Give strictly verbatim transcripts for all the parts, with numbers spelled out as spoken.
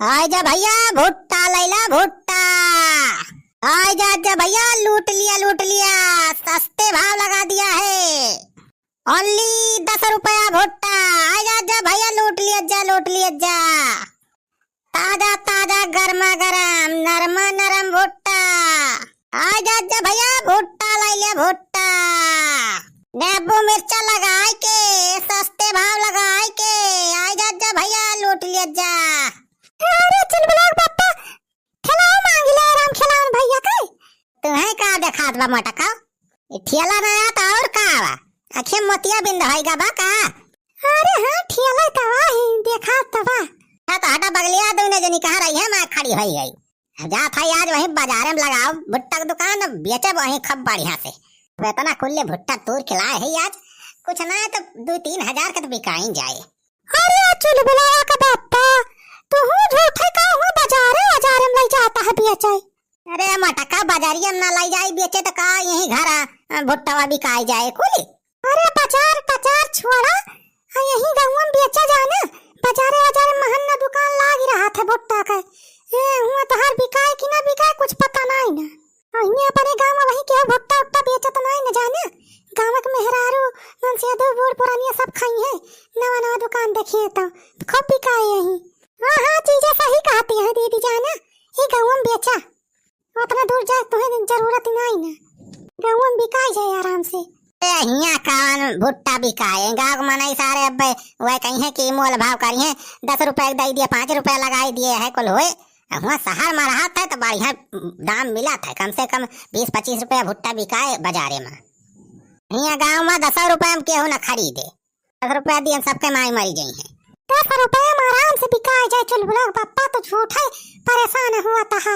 आइ जा भइया, भुट्टा लइला, भुट्टा। आइ जा, जा भइया, लूट लिया, लूट लिया, सस्ते भाव लगा दिया है। Only दस रुपया भुट्टा। आइ जा, जा भइया, लूट लिया जा, लूट लिया जा। ताजा ताजा गरमा गरम नरमा नरम भुट्टा। आइ जा जा भइया, भुट्टा लइ ले भुट्टा। नेबू मिर्चा लगाइ के, सस्ते भाव लगाइ के, आइ जा जा भइया, लूट ले जा। अरे चुलबुला के पप्पा, खेलाओ मांगि ले राम खेलावन भइया के। तुहैं का देखात बा मोटका? ई ठेला ना आया त और का बा? आँखिया मोतिया बिंद होइगा बा का? अरे हाँ, ठेला त बा ही, देखात त बा। हाँ त हटा बगलिया, दुइनो जनी कहाँ रही है, मैं खड़ी होई गई। अब जात है आज वहीं बाजारे में लगाओ भुट्टा के दुकान, बेचब वहीं खूब बढ़िया से। अब इतना कुल्ले भुट्टा तूर के लाए है आज, कुछ ना तो दो तीन हजार के तो बिकाइन जाए। अरे चुलबुलावा का बापा, तू हूँ झूठे का हुआ बाजारे, बाजारे में लइ जाता है बेचे। अरे मोटका, बाजारिया में ना लइ जाए बेचे तो का यहीं घर आ, भुट्टवा बिकाई जाए कुली। अरे बाजार बाजार छोड़ा, आ यहीं गउँवा में बेचा जाए ना, बाजारे बाजारे महंगा दुकान लाग रहा था भुट्टा का। ए, हुआ तोहार बिकाए कि ना बिकाए, कुछ पता नाहीं ना। आ हियाँ अपने गाँव में वही केहू भुट्टा उट्टा बेचत नाहीं ना जाने। गाँव के मेहरारू, ननसेदू, बूढ़ पुरानिया सब खाई है, नवा नवा दुकान देखिए तो खूब बिकाए यहीं। हाँ हाँ जीजा, सही कहती है दीदी जाना, ये गउँवा में बेचा। उतना दूर जाए तुहैं जरूरत नाहीं ना, गउँवा में बिकाई जाए आराम से। ए, हियाँ कौन भुट्टा बिकाए? गाँव के मनई सारे अब वह कहीं है कि मोल भाव करिए, दस रुपया दइ दिए, पाँच रुपया लगाइ दिए है कुल होए। हुआँ शहर में रहत है तो बढ़िया दाम मिलत है, कम से कम बीस पच्चीस रुपया भुट्टा बिकाए बाजारे में। हियाँ गाँव में दस रुपया में केहू न खरीदे। दस रुपया दियन सबके माई मरी जइहैं। दस रुपया में आराम से बिकाए जाए चुलबुला के पप्पा, तो झूठै परेशान हुआ तहा।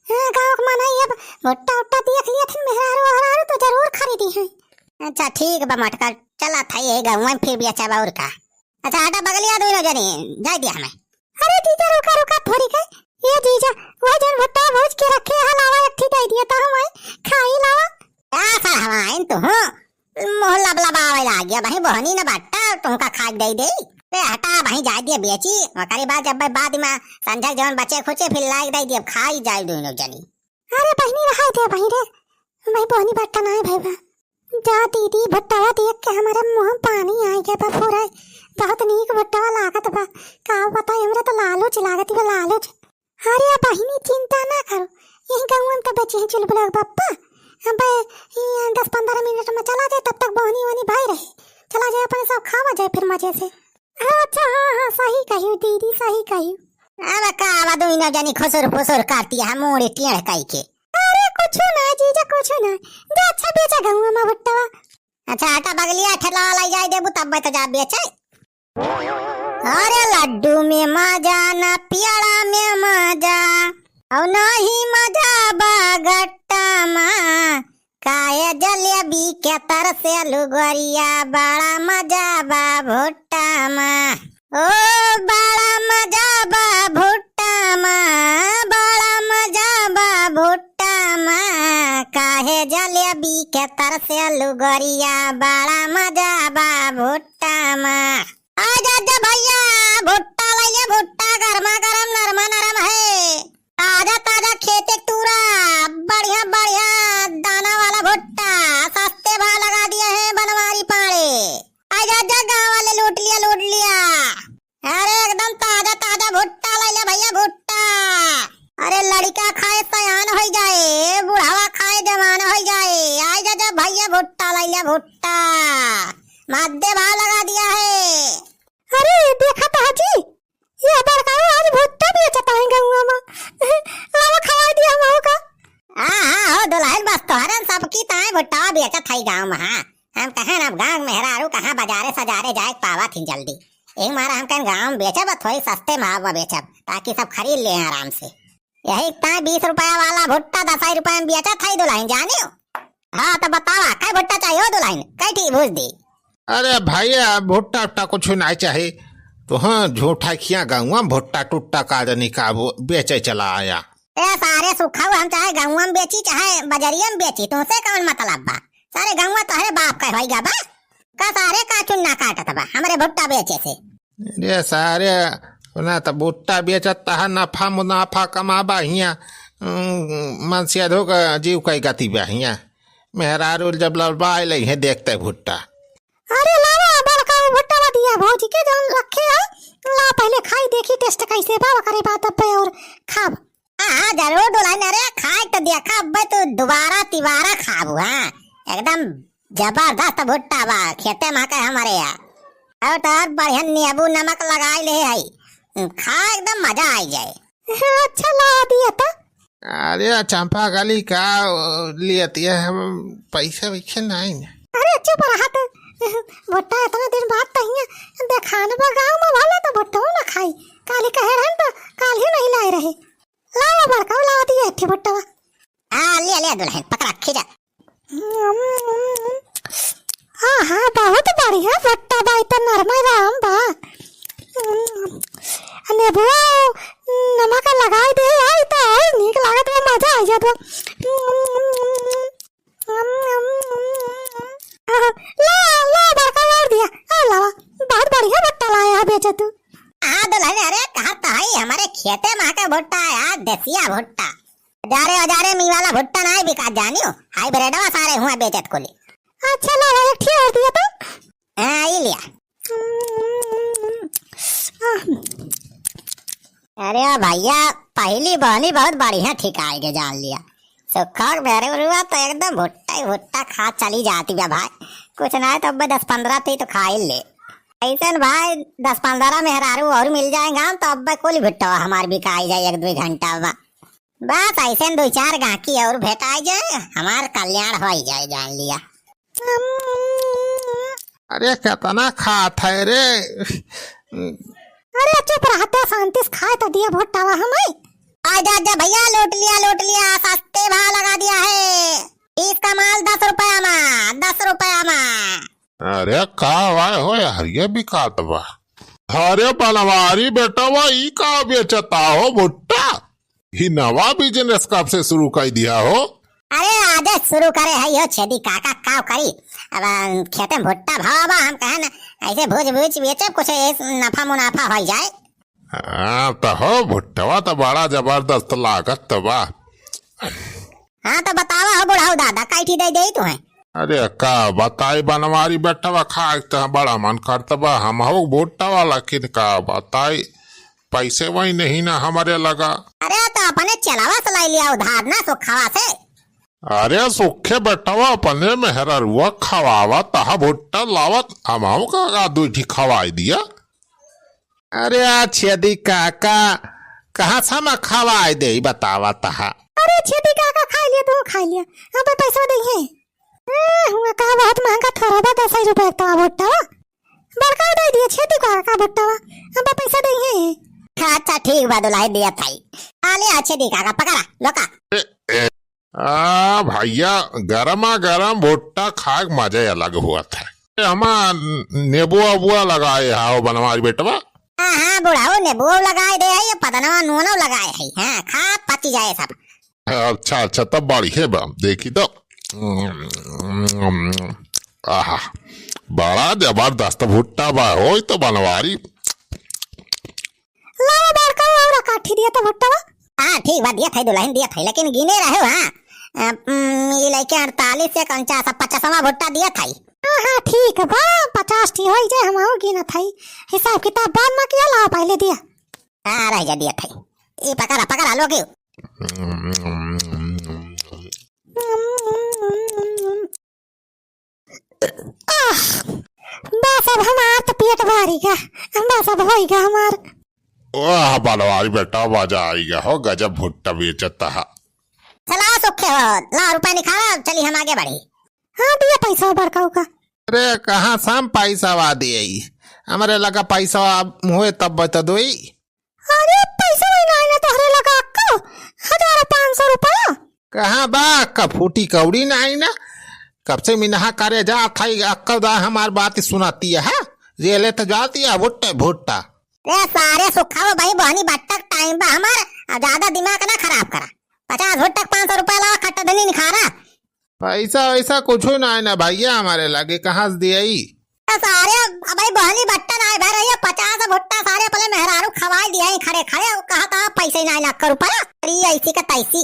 हाँ, गाँव के मनई अब भुट्टा उट्टा देख लिया थिन, मेहरारू ओहरारू तो जरूर खरीदी हैं। अच्छा ठीक बा मोटका, चला था यही गउँवा में फिर बेचब और का। अच्छा हटा बगलिया दुइनो जनी, जाइ दिया हमें। अरे जीजा रुका रुका थोड़ी के, ये जीजा वह जन भुट्टा भूज के रखे है, लावा एक ठी दइ दिया तो हम आई खाई लावा। का सर हमाइन तू हूँ? मुँह लबलबावे लाग गया, भाई बहनी न बट्टा, तुमका खाक दइ दे। बे हटा भाई, जाइ दिया बेची, ओकरे बाद जब बाद में संझा जौन बचे खुचे फिर लाइक दइ दिया, खाई जाइ दुइनो जनी। अरे बहिनी रहा दे भाई रे, भाई बहनी बट्टा नाहीं भाई बा। जा दीदी, भुट्टवा देख के हमरे मुँह में पानी आइ गया बा पूरा। बहुत नीक भुट्टवा लागत बा। का बताई, हमरे तो लालूच लागत बा, लालूच। अरे बहिनी, चिंता ना करो, यही गउँवा में तो बेचे हैं चुलबुला के बप्पा। अब ये दस पन्द्रह मिनट में चला जाए, तब तक बहनी वहनी भाई रहे। चला जाए, अपने सब खावा जाए फिर मजे से। अच्छा, हाँ, हाँ, सही कहियो दीदी, सही कहियो। अब का, अब दुइनो जनी खुसुर फुसुर करती है, मुड़ी टेढ़ कई के। अरे, कुछ ना, जीजा, कुछ ना। जा, अच्छा, बेचा गउँवा में भुट्टवा। अच्छा, हटा बगलिया, ठेला लइ जाइ देबू, तब तो जा बेचे। अरे, लड्डू में मजा ना, पेड़ा में मजा, और नहीं मजा बा गट्टा में। काहे जलेबी के तरसेलू गोरिया, बड़ा मजा बा भुट्टा मा। ओ बड़ा मजा बा भुट्टा मा, बड़ा मजा बा भुट्टा मा। काहे जलेबी के तरसेलू गोरिया, बड़ा मजा बा भुट्टा मा। आजा जा भइया, भुट्टा लइले, भुट्टा गरमा गरम, नरमा नरम है। ताजा ताजा खेते क तूरा, बढ़िया बढ़िया दाना वाला भुट्टा, सस्ते भाव लगा दिए हैं बनवारी पाड़े। आजा जा गाँव वाले लूट लिया, लूट लिया। अरे एकदम ताजा ताजा भुट्टा लइले भइया, भुट्टा। अरे लड़िका खाए सयान होइ जाए, बुढ़ावा खाए जवान होइ जाए। आजा जा भइया भुट्टा लइले भुट्टा, मद्दे भाव लगा दिया है। अरे देखा तो हाजी, ये बड़काऊ आज भुट्टा बेचत है गउँवा में। लावा खवाइ दिया हमहू का। हाँ, हाँ, हो दुलहिन, बस तोहरे सबकी ताईं भुट्टा बेचत है गाँव में, हाँ। हम कहेन अब गाँव मेहरारू कहाँ बजारे सजारे जाए के पावत ही जल्दी। यही मारा हम कहेन गाँव में बेचब, थोड़ी सस्ते भाव में बेचब, ताकि सब खरीद ले आराम से। यही ताईं बीस रुपया वाला भुट्टा दस रुपया में बेचत है दुलहिन, जानियो। हाँ, तो बतावा, कै भुट्टा चाहिए हो दुलहिन? कै ठी भूज दी? अरे भइया, भुट्टा उट्टा कुछ नाहीं चाही। तो हाँ, झूठा खिया गउँवा में भुट्टा टुट्टा का जनी का वो बेचे चला आया। ए सारे सुखाऊ, हम चाहे गउँवा में बेची, चाहे बजरिया में बेची, तुमसे कौन मतलब बा? सारे गउँवा तोहरे बाप का होइगा बा? का सारे का चुन्ना काटत बा हमरे भुट्टा बेचे से? अरे सारे, ना त भुट्टा बेचत तहा नफा मुनाफा कमाबा हियाँ, उम, मनसेधो का जीव कई गति बा हियाँ। मेहरारू जब लड़बाए लइहे देखते भुट्टा। अरे लावा, बड़का वो भुट्टा ला दिया भौजी के जौन रखे है, ला पहिले खाई देखी taste कैसे बा, ओकरे बाद अब्बे और खाब। हाँ, हाँ, जरूर दुलहिन, अरे खाए त देखा, अब्बे तू दुबारा तिबारा खाबू, हाँ, एकदम जबरदस्त भुट्टा बा, खेते मा के हमरे यहाँ। और तो और बढ़िया नींबू नमक लगाई ले है, खा एकदम मजा आई जाए। अच्छा ला दिया तो। अरे चंपा कली का, ओ, लियत ये हम पैसे वैसे नहीं न। अरे चुप रहा तो। भुट्टा इतना दिन बाद तहिया देखान बा गाँव मा भला तो भुट्टो ना खाई। काली कहे रहन तो काल ही नहीं लाए रहे। लावा बड़का, लावा दिया एक ठे भुट्टवा। हाँ, ले, ले दुलहिन, पकड़ा, खींचा। हाँ, हाँ, बहुत बढ़िया भुट्टा बा, ई तो नरमे राम बा। नेबुआ नमक लगाई दे, आई तो आई, नीक लागत बा, मजा आ जात बा। ला, ला, बड़का मार दिया। आ लावा, बहुत बढ़िया भुट्टा लाया है बेचे तू। हाँ दुलहिन, अरे कहत तो है, हमरे खेते मा के भुट्टा है यार, देसिया भुट्टा। हजारे हजारे मी वाला भुट्टा नाहीं बिकात जानियो, hybridवा सारे हुआ बेचत कुली। अच्छा लावा, एक ठे और दिया तो। हाँ, ई लिया। अरे भैया, पहली बहनी बहुत बढ़िया ठिकाई के जान लिया। सुखा के मेहररुआ तो एकदम भुट्टा ही भुट्टा खा चली जाती है भाई। कुछ ना है तो अब दस पन्द्रह ती तो खा ही ले। ऐसे न भाई, दस पन्द्रह मेहरारू और मिल जाएगा तो अब कुल भुट्टा हमार बिकाई जाए एक दो घंटा में। बस ऐसे न दो चार गाहकी और भेटाई जाए, हमार कल्याण हो ही जाए जान लिया। अरे, केतना खात है रे? अरे, चुप रहते, शांति से खाए तो दिया भुट्टावा हमें। आ जा, जा भैया, लूट लिया, लूट लिया, सस्ते भाव लगा दिया है। बीस का माल दस रुपया मा, दस रुपया मा। अरे, का हुआ हो यार, ये बिकात बा। अरे, बनवारी बेटवा, ई का बेचता हो भुट्टा? ही नवा business कब से शुरू कर दिया हो? अरे आजे शुरू करे है यो छेदी काका, काव करी। अब, अ, खेते में भुट्टा भावा बा, हम कहे न ऐसे भूज भूज बेचे, कुछ ऐस नफा मुनाफा हो जाए। हाँ तो हो, भुट्टवा तो बड़ा जबरदस्त लागत तो बा। हाँ तो बतावा हो बुढ़ाऊ दादा, कैठी दे दे तुम्हें? अरे का बताई बनवारी बेटवा, खाए तो बड़ा मन करत बा, हम हो भुट्टवा, लेकिन का बताई, पैसे वही नहीं ना हमारे लगा। अरे तो अपने चेलावा से लाई लिया उधार ना, सुखावा से। अरे सुखे बेटवा, अपने मेहररुआ खवावा तहा भुट्टा लावत, हम का दुई ठी खवाई दिया। अरे आ छेदी काका, कहाँ से हम खवाई दे बतावा तहा। अरे छेदी काका खाई लिया, तू खाई लिया, अब पैसा दे है। ए, हुआ का बहुत महंगा थोड़ा बा, दस रुपया एक तवा भुट्टा। बड़का दे दिए छेदी काका भुट्टावा, अब पैसा दे है। अच्छा ठीक बा, दुलाई दिया थाई। आ ले आ छेदी काका, पकड़ा, लोका। ए, ए। आ भैया, गरमा गरम भुट्टा खाए के मजा ही अलग हुआ था। ए, हमा नेबुआ उबुआ लगाए हाओ बनवारी बेटवा। हाँ, हाँ, बुढ़ाओ, नेबुओ लगाए दे है, ये पदनवा नूनो लगाए है। हाँ, खा पची जाए सब। अच्छा, अच्छा, तब बढ़िया बा। देखी तो। आहा, बड़ा जबरदस्त भुट्टा बा, होई तो बनवारी। लावा बड़का और काठी दिया तो भुट्टा बा। हाँ, ठीक बा, दिया था दुलहिन, दिया था, लेकिन गिने रहो, हाँ। अ, उम, ये लेके अड़तालीस से कौन सा पचासवा भुट्टा दिया था। हाँ, हाँ, ठीक बा, पचास ठी होई जाए, हम और गिना था। हिसाब किताब बाद में किया, लावा पहले दिया। हाँ, रह जा, दिया था। ये पकड़ा, पकड़ा, लो क्यों? आह, बस अब हमार तो पेट भरी गा, बस अब होई गा हमार। वाह, बनवारी बेटा, मजा आई गा हो, गजब भुट्टा बेचत हा। चला सुखे हो, ला रुपया निकाला, चली हम आगे बढ़ी। हाँ, दिया पैसा बड़काऊ का। अरे, कहाँ से हम पैसा वा दिए? हमरे लगा पैसा हुए तब बता दोई। अरे, पैसा वही ना आइना तोहरे लगा अक्का, हजार पाँच सौ रुपया। कहाँ बा अक्का? फूटी कौड़ी ना आइना। कब से मिनहा करे जा थाई अक्का दा हमार बात सुनाती है, हाँ? जेले तो जाती है, भुट्टा, भुट्टा। रे सारे सुखाओ भाई, बहनी बट्टक टाइम बा हमार, आ ज्यादा दिमाग ना खराब करा। पचास भुट्टक पाँच सौ रुपया लावा, खट्टा धनी निखारा। पैसा वैसा कुछ ना आइना भैया, हमारे लगे कहाँ से दिए? तो सारे, अबे बहनी बट्टा नाहीं भर रही है, पचास भुट्टा सारे अपने मेहरारू खवाए दिया ही खड़े खड़े, कहा था पैसे ही नाहीं लाख रुपया, अरे ऐसी का तैसी।